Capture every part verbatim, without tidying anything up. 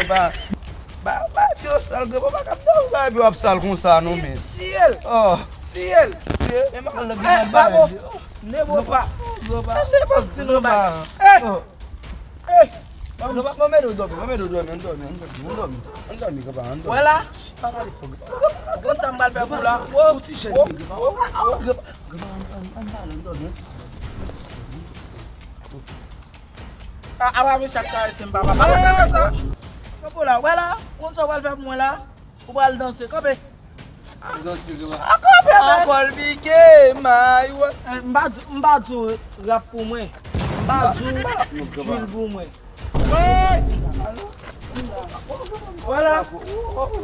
Ba, ba, ba, vye sal, granpa pa kap dòmi, ba, vye ap sal konsa, non, men. Siyèl! Oh. Siyèl! Siyèl, men mal nan gen bay. Babo! Nebo pa. Granpa. Ese pa ti nou bay. Eh! Oh. Eh! Granpa, mwen mèt ou dòmi, mwen mèt ou dòmi, ann dòmi, ann dòmi, ann dòmi, ann dòmi, granpa, ann dòmi. Wè la? Pa pale fò, granpa. Ou konn sa m pral fè pou la? Ou ti jèn, granpa. Granpa, granpa, ann, ann, ann pale, ann dòmi, ann fè ti bagay. Ann fè ti bagay, ann fè ti bagay. A, apa misye ap karese m, papa. Papa, papa, sa. Papa, la, wè la, ou konn sa w pral fè pou mwen la? Ou pral danse, kanpe. Danse, kanpe. A, kanpe, men. Ankò l pike, may, wè. Eh, m pa di, m pa di w rap pou mwen. M pa di w drill pou mwen. Wè la.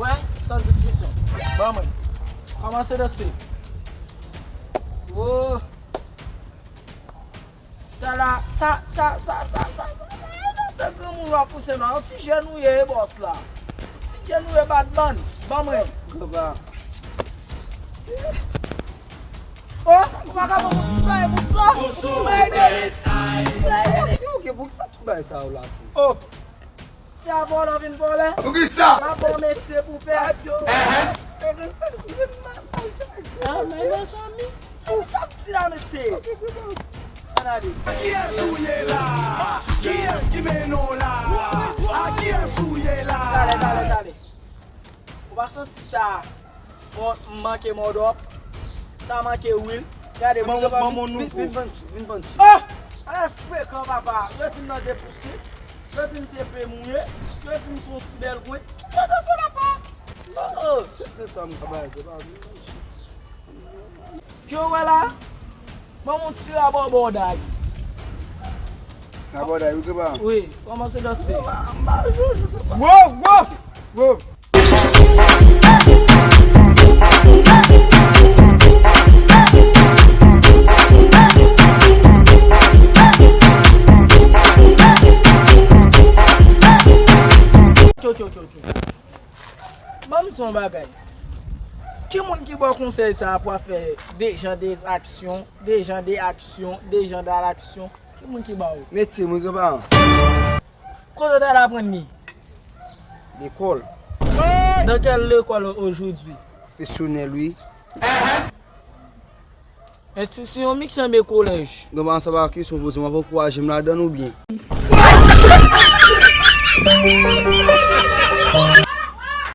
Wè, san diskisyon. Ban mwen. Kòmanse danse. Wo. Sa la, sa, sa, sa, sa, sa, sa, sa, sa, granmoun w ap pouse m la. Yon ti jèn ou ye, bòs la. Yon ti jèn ou ye, badman. Ban mwen. Granpa. Oh, ou pa ka ban mwen ti bagay pou sa. Ti bagay de. Yo, ke pou ki sa tout bagay sa yo la tou? Oh. Se a vòlè w vin vòlè. Poukisa? Pa bon metye pou fè. Te gen sèvis vin mal, mal jay. Ah, men mezanmi, sa w ap di la, mesye? Ann ale. Kiyès ou ye la? Kiyès ki mennen w la? A kiyès ou ye la? Talè, talè, talè. Ou pa santi sa? Bon, m manke mòdòp. Sa manke wil. Gade, ban m, ban m yon nouvo. Vin, vin, vin vann ti, vin vann ti. Oh! Ala frekan, papa. Yo di m nan depouse. Yo di m se pem ou ye. Yo di m se yon ti bèl gwen. Yo danse, papa. Oh! Se de sa m ka bay, se pa vin vann ti. Yo wè la. Ban m yon ti rabòbòday. Rabòday, wi, granpa. Wi, kòmanse danse. M pa, m pa jwe, jwe, granpa. Wo, wo, wo. Ok, ok, ok, ok. Ban m di yon bagay. Ki moun ki ba w konsèy sa a pou w ap fè de jan de aksyon, de jan de aksyon, de jan de aksyon? Ki moun ki ba w? Metye m wi, granpa. Kote w t al aprann li? Lekòl. Dans quelle école aujourd'hui? Pwofesyonèl, wi. Enstitisyon Mik sanble kolèj. Granpa, sa pa kesyon poze, w ap ankouraje m ladan l oubyen?